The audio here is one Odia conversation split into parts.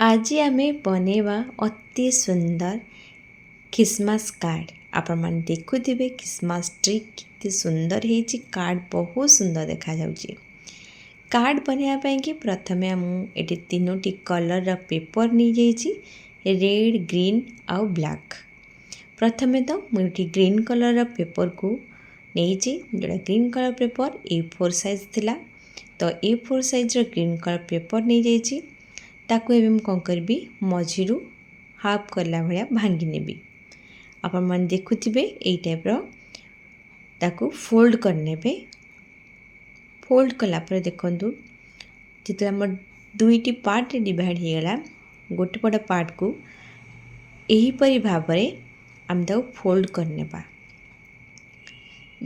ଆଜି ଆମେ ବନେଇବା ଅତି ସୁନ୍ଦର ଖ୍ରୀଷ୍ଟମାସ କାର୍ଡ଼। ଆପଣମାନେ ଦେଖୁଥିବେ, ଖ୍ରୀଷ୍ଟମାସ ଟ୍ରି କେତେ ସୁନ୍ଦର ହେଇଛି। କାର୍ଡ଼ ବହୁତ ସୁନ୍ଦର ଦେଖାଯାଉଛି। କାର୍ଡ଼ ବନେଇବା ପାଇଁକି ପ୍ରଥମେ ମୁଁ ଏଠି ତିନୋଟି କଲର୍ର ପେପର୍ ନେଇଯାଇଛି, ରେଡ଼୍, ଗ୍ରୀନ୍ ଆଉ ବ୍ଲାକ୍। ପ୍ରଥମେ ତ ମୁଁ ଏଠି ଗ୍ରୀନ୍ କଲର୍ର ପେପର୍କୁ ନେଇଛି, ଯେଉଁଟା ଗ୍ରୀନ୍ କଲର୍ ପେପର୍ ଏ4 ସାଇଜ୍ ଥିଲା। ତ ଏ4 ସାଇଜ୍ର ଗ୍ରୀନ୍ କଲର୍ ପେପର୍ ନେଇଯାଇଛି। ତାକୁ ଏବେ ମୁଁ କ'ଣ କରିବି? ମଝିରୁ ହାଫ୍ କଲା ଭଳିଆ ଭାଙ୍ଗି ନେବି। ଆପଣମାନେ ଦେଖୁଥିବେ, ଏଇ ଟାଇପ୍ର ତାକୁ ଫୋଲ୍ଡ କରିନେବେ। ଫୋଲ୍ଡ କଲା ପରେ ଦେଖନ୍ତୁ, ଯେତେବେଳେ ଆମର ଦୁଇଟି ପାର୍ଟରେ ଡିଭାଇଡ଼ ହେଇଗଲା, ଗୋଟେ ପଟ ପାର୍ଟକୁ ଏହିପରି ଭାବରେ ଆମେ ତାକୁ ଫୋଲ୍ଡ କରିନେବା।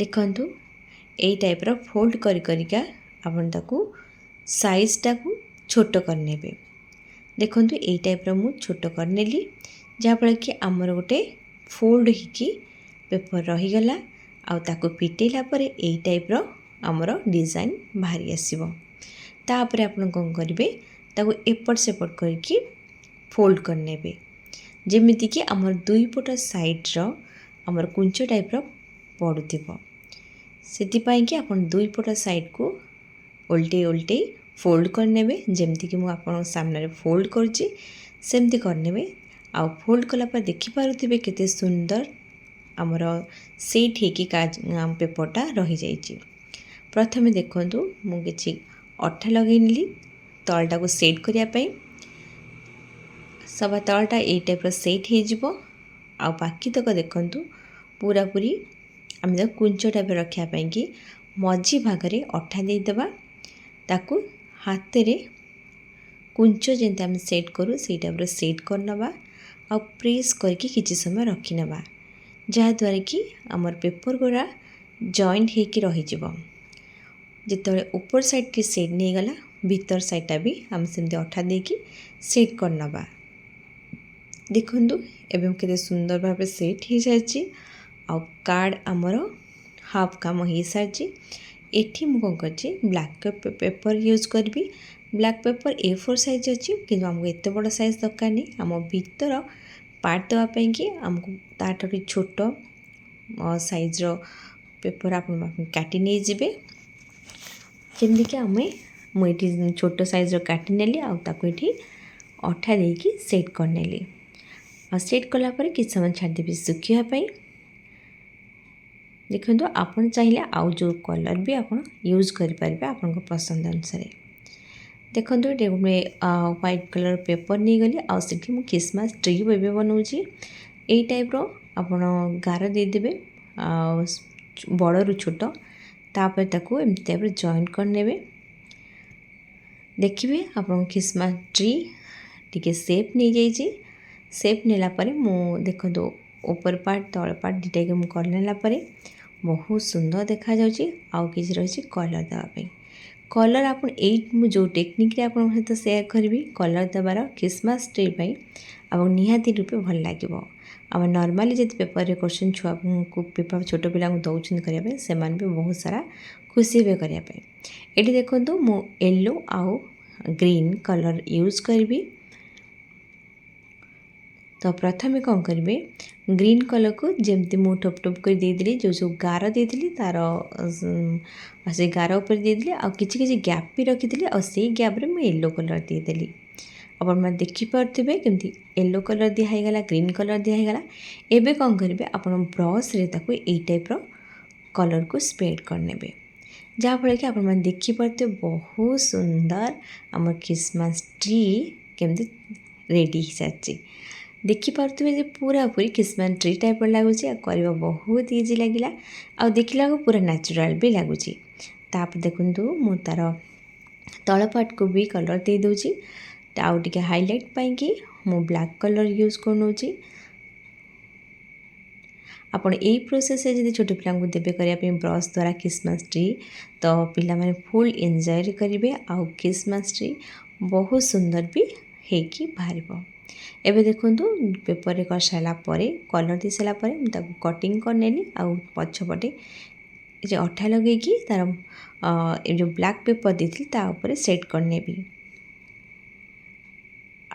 ଦେଖନ୍ତୁ, ଏଇ ଟାଇପ୍ର ଫୋଲ୍ଡ କରି କରିକା ଆପଣ ତାକୁ ସାଇଜ୍ଟାକୁ ଛୋଟ କରିନେବେ। ଦେଖନ୍ତୁ, ଏଇ ଟାଇପ୍ର ମୁଁ ଛୋଟ କରିନେଲି, ଯାହାଫଳରେ କି ଆମର ଗୋଟେ ଫୋଲ୍ଡ ହେଇକି ପେପର୍ ରହିଗଲା। ଆଉ ତାକୁ ଫିଟେଇଲା ପରେ ଏଇ ଟାଇପ୍ର ଆମର ଡିଜାଇନ୍ ବାହାରି ଆସିବ। ତାପରେ ଆପଣ କ'ଣ କରିବେ? ତାକୁ ଏପଟ ସେପଟ କରିକି ଫୋଲ୍ଡ କରିନେବେ, ଯେମିତିକି ଆମର ଦୁଇ ପଟ ସାଇଡ଼୍ର ଆମର କୁଞ୍ଚ ଟାଇପ୍ର ପଡ଼ୁଥିବ। ସେଥିପାଇଁକି ଆପଣ ଦୁଇ ପଟ ସାଇଡ଼୍କୁ ଓଲଟେଇ ଓଲଟେଇ ଫୋଲ୍ଡ କରିନେବେ। ଯେମିତିକି ମୁଁ ଆପଣଙ୍କ ସାମ୍ନାରେ ଫୋଲ୍ଡ କରୁଛି, ସେମିତି କରିନେବେ। ଆଉ ଫୋଲ୍ଡ କଲା ପରେ ଦେଖିପାରୁଥିବେ, କେତେ ସୁନ୍ଦର ଆମର ସେଟ୍ ହେଇକି ପେପରଟା ରହିଯାଇଛି। ପ୍ରଥମେ ଦେଖନ୍ତୁ, ମୁଁ କିଛି ଅଠା ଲଗେଇ ନେଲି ତଳଟାକୁ ସେଟ୍ କରିବା ପାଇଁ। ସବା ତଳଟା ଏଇ ଟାଇପ୍ର ସେଟ୍ ହେଇଯିବ। ଆଉ ବାକି ତକ ଦେଖନ୍ତୁ, ପୁରାପୁରି ଆମେ ତାକୁ କୁଞ୍ଚ ଟାଇପ୍ର ରଖିବା ପାଇଁକି ମଝି ଭାଗରେ ଅଠା ଦେଇଦେବା। ତାକୁ ହାତରେ କୁଞ୍ଚ ଯେମିତି ଆମେ ସେଟ୍ କରୁ, ସେଇ ଟାଇପ୍ର ସେଟ୍ କରିନେବା ଆଉ ପ୍ରେସ୍ କରିକି କିଛି ସମୟ ରଖିନେବା, ଯାହାଦ୍ୱାରା କି ଆମର ପେପର୍ ଗୁଡ଼ା ଜଏଣ୍ଟ ହେଇକି ରହିଯିବ। ଯେତେବେଳେ ଉପର ସାଇଡ଼୍ଟି ସେଟ୍ ନେଇଗଲା, ଭିତର ସାଇଡ଼୍ଟା ବି ଆମେ ସେମିତି ଅଠା ଦେଇକି ସେଟ୍ କରିନେବା। ଦେଖନ୍ତୁ, ଏବେ କେତେ ସୁନ୍ଦର ଭାବେ ସେଟ୍ ହେଇସାରିଛି ଆଉ କାର୍ଡ଼ ଆମର ହାଫ୍ କାମ ହେଇସାରିଛି। ଏଠି ମୁଁ କ'ଣ କରିଛି? ବ୍ଲାକ୍ ପେପର୍ ୟୁଜ୍ କରିବି। ବ୍ଲାକ୍ ପେପର୍ ଏ4 ସାଇଜ୍ ଅଛି, କିନ୍ତୁ ଆମକୁ ଏତେ ବଡ଼ ସାଇଜ୍ ଦରକାର ନାହିଁ। ଆମ ଭିତର ପାର୍ଟ ଦେବା ପାଇଁକି ଆମକୁ ତା'ଠାରୁ ଛୋଟ ସାଇଜ୍ର ପେପର୍ ଆପଣ କାଟି ନେଇଯିବେ। ଯେମିତିକି ମୁଁ ଏଠି ଛୋଟ ସାଇଜ୍ର କାଟି ନେଲି ଆଉ ତାକୁ ଏଠି ଅଠା ଦେଇକି ସେଟ୍ କରିନେଲି। ଆଉ ସେଟ୍ କଲା ପରେ କିଛି ସମୟ ଛାଡ଼ିଦେବି ଶୁଖିବା ପାଇଁ। ଦେଖନ୍ତୁ, ଆପଣ ଚାହିଁଲେ ଆଉ ଯେଉଁ କଲର୍ ବି ଆପଣ ୟୁଜ୍ କରିପାରିବେ ଆପଣଙ୍କ ପସନ୍ଦ ଅନୁସାରେ। ଦେଖନ୍ତୁ, ଏଠି ଗୋଟେ ହ୍ୱାଇଟ୍ କଲର୍ ପେପର୍ ନେଇଗଲି ଆଉ ସେଠି ମୁଁ ଖ୍ରୀଷ୍ଟମାସ ଟ୍ରି ଏବେ ବନାଉଛି। ଏଇ ଟାଇପ୍ର ଆପଣ ଗାର ଦେଇଦେବେ, ଆଉ ବଡ଼ରୁ ଛୋଟ। ତାପରେ ତାକୁ ଏମିତି ଟାଇପ୍ର ଜଏଣ୍ଟ କରିନେବେ। ଦେଖିବେ, ଆପଣଙ୍କ ଖ୍ରୀଷ୍ଟମାସ ଟ୍ରି ଟିକେ ସେପ୍ ନେଇଯାଇଛି। ସେପ୍ ନେଲା ପରେ ମୁଁ ଦେଖନ୍ତୁ, ଉପର ପାର୍ଟ, ତଳ ପାର୍ଟ ଦୁଇଟାକି ମୁଁ କରିନେଲା ପରେ ବହୁତ ସୁନ୍ଦର ଦେଖାଯାଉଛି। ଆଉ କିଛି ରହିଛି କଲର୍ ଦେବା ପାଇଁ। କଲର୍ ଆପଣ ଏଇ ମୁଁ ଯେଉଁ ଟେକ୍ନିକ୍ରେ ଆପଣଙ୍କ ସହିତ ସେୟାର କରିବି କଲର୍ ଦେବାର ଖ୍ରୀଷ୍ଟମାସ ଟ୍ରି ପାଇଁ, ଆଉ ନିହାତି ରୂପେ ଭଲ ଲାଗିବ। ଆମେ ନର୍ମାଲି ଯଦି ପେପରରେ କରୁଛନ୍ତି, ଛୁଆଙ୍କୁ ପେପର ଛୋଟ ପିଲାଙ୍କୁ ଦେଉଛନ୍ତି କରିବା ପାଇଁ, ସେମାନେ ବି ବହୁତ ସାରା ଖୁସି ହେବେ କରିବା ପାଇଁ। ଏଠି ଦେଖନ୍ତୁ, ମୁଁ ୟେଲୋ ଆଉ ଗ୍ରୀନ୍ କଲର୍ ୟୁଜ୍ କରିବି। ତ ପ୍ରଥମେ କ'ଣ କରିବେ? ଗ୍ରୀନ୍ କଲର୍କୁ ଯେମିତି ମୁଁ ଠୋପ ଠୋପ କରି ଦେଇଦେଲି, ଯେଉଁ ସବୁ ଗାର ଦେଇଥିଲି ତା'ର ସେ ଗାର ଉପରେ ଦେଇଦେଲି ଆଉ କିଛି କିଛି ଗ୍ୟାପ୍ ବି ରଖିଥିଲି ଆଉ ସେଇ ଗ୍ୟାପ୍ରେ ମୁଁ ୟେଲୋ କଲର୍ ଦେଇଦେଲି। ଆପଣମାନେ ଦେଖିପାରୁଥିବେ, କେମିତି ୟେଲୋ କଲର୍ ଦିଆ ହେଇଗଲା, ଗ୍ରୀନ୍ କଲର୍ ଦିଆ ହେଇଗଲା। ଏବେ କ'ଣ କରିବେ? ଆପଣ ବ୍ରସ୍ରେ ତାକୁ ଏଇ ଟାଇପ୍ର କଲର୍କୁ ସ୍ପ୍ରେଡ଼୍ କରିନେବେ, ଯାହାଫଳରେ କି ଆପଣମାନେ ଦେଖିପାରୁଥିବେ, ବହୁତ ସୁନ୍ଦର ଆମ ଖ୍ରୀଷ୍ଟମାସ ଟ୍ରି କେମିତି ରେଡ଼ି ହେଇସାରିଛି। ଦେଖିପାରୁଥିବେ ଯେ ପୁରାପୁରି ଖ୍ରୀଷ୍ଟମାସ ଟ୍ରି ଟାଇପ୍ର ଲାଗୁଛି ଆଉ କରିବା ବହୁତ ଇଜି ଲାଗିଲା ଆଉ ଦେଖିଲାକୁ ପୁରା ନ୍ୟାଚୁରାଲ୍ ବି ଲାଗୁଛି। ତାପରେ ଦେଖନ୍ତୁ, ମୁଁ ତା'ର ତଳ ପାର୍ଟକୁ ବି କଲର୍ ଦେଇଦେଉଛି। ଆଉ ଟିକେ ହାଇଲାଇଟ୍ ପାଇଁକି ମୁଁ ବ୍ଲାକ୍ କଲର୍ ୟୁଜ୍ କରିନେଉଛି। ଆପଣ ଏଇ ପ୍ରୋସେସ୍ରେ ଯଦି ଛୋଟ ପିଲାଙ୍କୁ ଦେବେ କରିବା ପାଇଁ ବ୍ରସ୍ ଦ୍ୱାରା ଖ୍ରୀଷ୍ଟମାସ ଟ୍ରି, ତ ପିଲାମାନେ ଫୁଲ୍ ଏନ୍ଜୟ କରିବେ ଆଉ ଖ୍ରୀଷ୍ଟମାସ ଟ୍ରି ବହୁତ ସୁନ୍ଦର ବି ହେଇକି ବାହାରିବ। ଏବେ ଦେଖନ୍ତୁ, ପେପରରେ କରିସାରିଲା ପରେ, କଲର୍ ଦେଇସାରିଲା ପରେ ମୁଁ ତାକୁ କଟିଂ କରିନେଲି ଆଉ ପଛପଟେ ଯେ ଅଠା ଲଗେଇକି ତା'ର ଏ ଯେଉଁ ବ୍ଲାକ୍ ପେପର୍ ଦେଇଥିଲି, ତା ଉପରେ ସେଟ୍ କରିନେବି।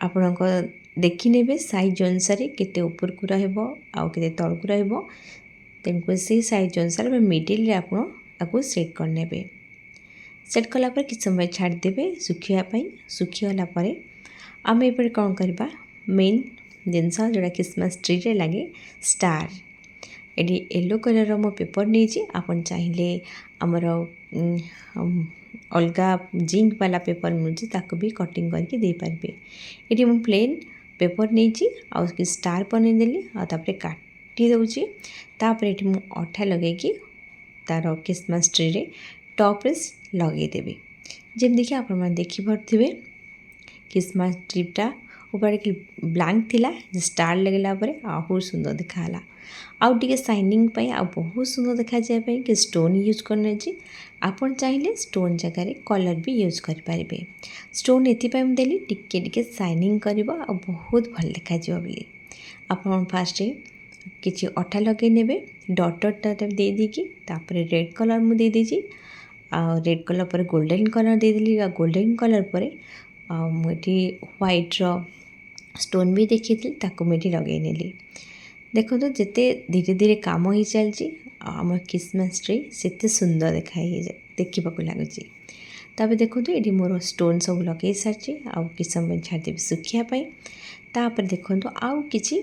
ଆପଣଙ୍କ ଦେଖିନେବେ ସାଇଜ୍ ଅନୁସାରେ କେତେ ଉପରକୁ ରହିବ ଆଉ କେତେ ତଳକୁ ରହିବ। ତେଣୁକରି ସେଇ ସାଇଜ୍ ଅନୁସାରେ ମିଡ଼ିଲରେ ଆପଣ ଆକୁ ସେଟ୍ କରିନେବେ। ସେଟ୍ କଲା ପରେ କିଛି ସମୟ ଛାଡ଼ିଦେବେ ଶୁଖିବା ପାଇଁ। ଶୁଖିଗଲା ପରେ ଆମେ ଏପଟେ କ'ଣ କରିବା? ମେନ୍ ଜିନିଷ ଯେଉଁଟା ଖ୍ରୀଷ୍ଟମାସ୍ ଟ୍ରିରେ ଲାଗେ, ଷ୍ଟାର୍। ଏଠି ୟେଲୋ କଲର୍ର ମୁଁ ପେପର୍ ନେଇଛି। ଆପଣ ଚାହିଁଲେ ଆମର ଅଲଗା ଜିଙ୍କ ବାଲା ପେପର୍ ମିଳୁଛି, ତାକୁ ବି କଟିଂ କରିକି ଦେଇପାରିବେ। ଏଠି ମୁଁ ପ୍ଲେନ୍ ପେପର୍ ନେଇଛି ଆଉ କିଛି ଷ୍ଟାର୍ ବନେଇଦେଲି ଆଉ ତାପରେ କାଟି ଦେଉଛି। ତାପରେ ଏଠି ମୁଁ ଅଠା ଲଗେଇକି ତା'ର ଖ୍ରୀଷ୍ଟମାସ୍ ଟ୍ରିରେ ଟପ୍ରେ ଲଗେଇଦେବି। ଯେମିତିକି ଆପଣମାନେ ଦେଖିପାରୁଥିବେ, ଖ୍ରୀଷ୍ଟମାସ୍ ଟ୍ରିଟା ଉପରେ ବ୍ଲାଙ୍କ ଥିଲା, ଷ୍ଟାର୍ ଲଗେଇଲା ପରେ ଆହୁରି ସୁନ୍ଦର ଦେଖାହେଲା। ଆଉ ଟିକେ ସାଇନିଂ ପାଇଁ ଆଉ ବହୁତ ସୁନ୍ଦର ଦେଖାଯିବା ପାଇଁ କି ଷ୍ଟୋନ୍ ୟୁଜ୍ କରିନେଇଛି। ଆପଣ ଚାହିଁଲେ ଷ୍ଟୋନ୍ ଜାଗାରେ କଲର୍ ବି ୟୁଜ୍ କରିପାରିବେ। ଷ୍ଟୋନ୍ ଏଥିପାଇଁ ମୁଁ ଦେଲି, ଟିକେ ଟିକେ ସାଇନିଂ କରିବ ଆଉ ବହୁତ ଭଲ ଦେଖାଯିବ ବୋଲି। ଆପଣ ଫାଷ୍ଟ କିଛି ଅଠା ଲଗାଇ ନେବେ, ଡଟ୍ ଡଟ୍ ଦେଇଦେଇକି ତାପରେ ରେଡ଼୍ କଲର୍ ମୁଁ ଦେଇଦେଇଛି। ଆଉ ରେଡ଼୍ କଲର୍ ପରେ ଗୋଲ୍ଡେନ୍ କଲର୍ ଦେଇଦେଲି। ଆଉ ଗୋଲ୍ଡେନ୍ କଲର୍ ପରେ ଆଉ ମୁଁ ଏଠି ହ୍ୱାଇଟ୍ର ଷ୍ଟୋନ୍ ବି ଦେଖିଥିଲି, ତାକୁ ମୁଁ ଏଠି ଲଗାଇ ନେଲି। ଦେଖନ୍ତୁ, ଯେତେ ଧୀରେ ଧୀରେ କାମ ହେଇ ଚାଲିଛି ଆଉ ଆମ ଖ୍ରୀଷ୍ଟମାସ୍ ଟ୍ରି ସେତେ ସୁନ୍ଦର ଦେଖା ହେଇଯାଏ, ଦେଖିବାକୁ ଲାଗୁଛି। ତାପରେ ଦେଖନ୍ତୁ, ଏଠି ମୋର ଷ୍ଟୋନ୍ ସବୁ ଲଗାଇ ସାରିଛି ଆଉ କିଛି ସମୟ ଛାଡ଼ିଦେବି ଶୁଖିବା ପାଇଁ। ତାପରେ ଦେଖନ୍ତୁ, ଆଉ କିଛି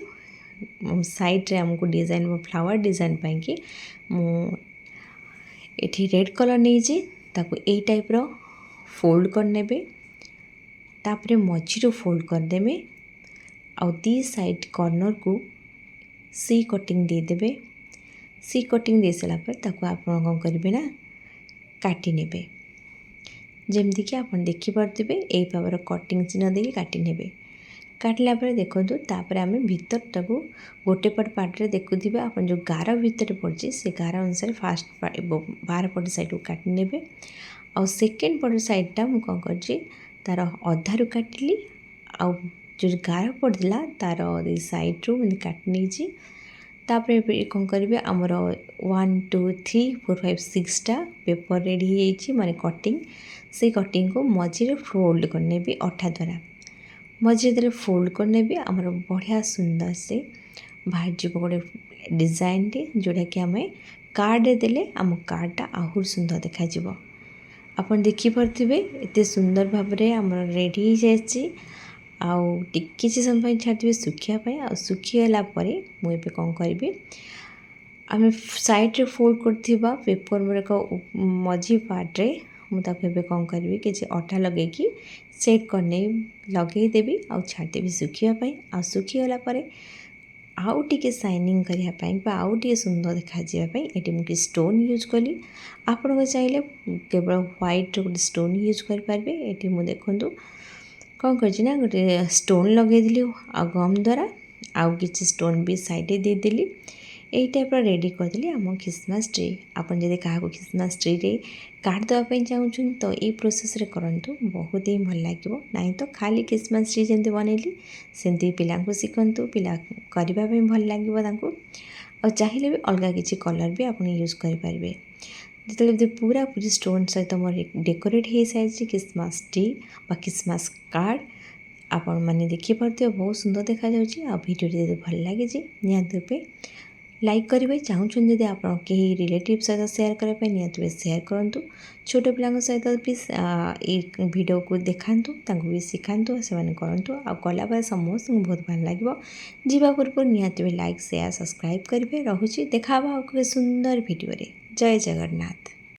ସାଇଡ଼୍ରେ ଆମକୁ ଡିଜାଇନ୍, ଫ୍ଲାୱାର ଡିଜାଇନ୍ ପାଇଁକି ମୁଁ ଏଠି ରେଡ଼୍ କଲର୍ ନେଇଛି। ତାକୁ ଏଇ ଟାଇପ୍ର ଫୋଲ୍ଡ କରିନେବେ, ତାପରେ ମଝିରୁ ଫୋଲ୍ଡ କରିଦେବେ ଆଉ ଦୁଇ ସାଇଡ଼୍ କର୍ଣ୍ଣରକୁ ସି କଟିଂ ଦେଇଦେବେ। ସି କଟିଂ ଦେଇସାରିଲା ପରେ ତାକୁ ଆପଣ କ'ଣ କରିବେ ନା କାଟି ନେବେ। ଯେମିତିକି ଆପଣ ଦେଖିପାରୁଥିବେ, ଏଇ ଭାବରେ କଟିଂ ଚିହ୍ନ ଦେଇକି କାଟି ନେବେ। କାଟିଲା ପରେ ଦେଖନ୍ତୁ, ତାପରେ ଆମେ ଭିତରଟାକୁ ଗୋଟେ ପଟ ପାର୍ଟରେ ଦେଖୁଥିବେ ଆପଣ, ଯେଉଁ ଗାର ଭିତରେ ପଡ଼ିଛି, ସେ ଗାର ଅନୁସାରେ ଫାଷ୍ଟ ବାହାର ପଟ ସାଇଡ଼କୁ କାଟି ନେବେ। ଆଉ ସେକେଣ୍ଡ ପଟ ସାଇଡ଼ଟା ମୁଁ କ'ଣ କରିଛି, ତା'ର ଅଧାରୁ କାଟିଲି ଆଉ ଯେଉଁ ଗାର ପଡ଼ିଥିଲା ତା'ର ସାଇଡ଼ରୁ ଏମିତି କାଟି ନେଇଛି। ତାପରେ କ'ଣ କରିବେ? ଆମର 1, 2, 3, 4, 5, 6ଟା ପେପର୍ ରେଡ଼ି ହେଇଯାଇଛି, ମାନେ କଟିଂ। ସେଇ କଟିଂକୁ ମଝିରେ ଫୋଲ୍ଡ କରିନେବି ଅଠା ଦ୍ୱାରା। ମଝିରେ ଯେତେବେଳେ ଫୋଲ୍ଡ କରିନେବି, ଆମର ବଢ଼ିଆ ସୁନ୍ଦର ସେ ବାହାରିଯିବ ଗୋଟେ ଡିଜାଇନଟେ, ଯେଉଁଟାକି ଆମେ କାର୍ଡ଼ରେ ଦେଲେ ଆମ କାର୍ଡ଼ଟା ଆହୁରି ସୁନ୍ଦର ଦେଖାଯିବ। ଆପଣ ଦେଖିପାରୁଥିବେ, ଏତେ ସୁନ୍ଦର ଭାବରେ ଆମର ରେଡ଼ି ହେଇଯାଇଛି। ଆଉ ଟିକେ କିଛି ସମୟ ପାଇଁ ଛାଡ଼ିଦେବେ ଶୁଖିବା ପାଇଁ। ଆଉ ଶୁଖିଗଲା ପରେ ମୁଁ ଏବେ କ'ଣ କରିବି? ଆମେ ସାଇଡ଼୍ରେ ଫୋଲ୍ଡ କରିଥିବା ପେପର୍ ଗୁଡ଼ାକ ମଝି ପାର୍ଟରେ ମୁଁ ତାକୁ ଏବେ କ'ଣ କରିବି? କିଛି ଅଠା ଲଗେଇକି ସେଟ୍ କରିନେଇ ଲଗେଇଦେବି ଆଉ ଛାଡ଼ିଦେବି ଶୁଖିବା ପାଇଁ। ଆଉ ଶୁଖିଗଲା ପରେ ଆଉ ଟିକେ ସାଇନିଂ କରିବା ପାଇଁ ବା ଆଉ ଟିକେ ସୁନ୍ଦର ଦେଖାଯିବା ପାଇଁ ଏଠି ମୁଁ କିଛି ଷ୍ଟୋନ୍ ୟୁଜ୍ କଲି। ଆପଣଙ୍କ ଚାହିଁଲେ କେବଳ ହ୍ୱାଇଟ୍ର ଗୋଟେ ଷ୍ଟୋନ୍ ୟୁଜ୍ କରିପାରିବେ। ଏଠି ମୁଁ ଦେଖନ୍ତୁ କ'ଣ କରିଛି ନା ଗୋଟେ ଷ୍ଟୋନ୍ ଲଗେଇଦେଲି ଆଉ ଗମ୍ ଦ୍ୱାରା ଆଉ କିଛି ଷ୍ଟୋନ୍ ବି ସାଇଡ଼୍ରେ ଦେଇଦେଲି। ଏଇ ଟାଇପ୍ର ରେଡ଼ି କରିଦେଲି ଆମ ଖ୍ରୀଷ୍ଟମାସ୍ ଟ୍ରି। ଆପଣ ଯଦି କାହାକୁ ଖ୍ରୀଷ୍ଟମାସ୍ ଟ୍ରିରେ କାର୍ଡ଼ ଦେବା ପାଇଁ ଚାହୁଁଛନ୍ତି, ତ ଏଇ ପ୍ରୋସେସ୍ରେ କରନ୍ତୁ, ବହୁତ ହିଁ ଭଲ ଲାଗିବ। ନାହିଁ ତ ଖାଲି ଖ୍ରୀଷ୍ଟମାସ୍ ଟ୍ରି ଯେମିତି ବନେଇଲି ସେମିତି ପିଲାଙ୍କୁ ଶିଖନ୍ତୁ, ପିଲା କରିବା ପାଇଁ ଭଲ ଲାଗିବ ତାଙ୍କୁ। ଆଉ ଚାହିଁଲେ ବି ଅଲଗା କିଛି କଲର୍ ବି ଆପଣ ୟୁଜ୍ କରିପାରିବେ। ଯେତେବେଳେ ଯଦି ପୁରାପୁରି ଷ୍ଟୋନ୍ ସହିତ ମୋର ଡେକୋରେଟ୍ ହେଇସାରିଛି ଖ୍ରୀଷ୍ଟମାସ୍ ଟ୍ରି ବା ଖ୍ରୀଷ୍ଟମାସ୍ କାର୍ଡ଼, ଆପଣମାନେ ଦେଖିପାରୁଥିବେ ବହୁତ ସୁନ୍ଦର ଦେଖାଯାଉଛି। ଆଉ ଭିଡ଼ିଓଟି ଯଦି ଭଲ ଲାଗିଛି, ନିହାତି ରୂପେ ଲାଇକ୍ କରିବେ। ଚାହୁଁଛନ୍ତି ଯଦି ଆପଣ କେହି ରିଲେଟିଭ୍ ସହିତ ସେୟାର କରିବା ପାଇଁ, ନିହାତି ରୂପେ ସେୟାର କରନ୍ତୁ। ଛୋଟ ପିଲାଙ୍କ ସହିତ ବି ଏଇ ଭିଡ଼ିଓକୁ ଦେଖାନ୍ତୁ, ତାଙ୍କୁ ବି ଶିଖାନ୍ତୁ, ସେମାନେ କରନ୍ତୁ ଆଉ କଲା ପରେ ସମସ୍ତଙ୍କୁ ବହୁତ ଭଲ ଲାଗିବ। ଯିବା ପୂର୍ବରୁ ନିହାତି ଲାଇକ୍, ସେୟାର, ସବସ୍କ୍ରାଇବ୍ କରିବେ। ରହୁଛି, ଦେଖା ହେବ ଆଉ ଏକ ସୁନ୍ଦର ଭିଡ଼ିଓରେ। ଜୟ ଜଗନ୍ନାଥ।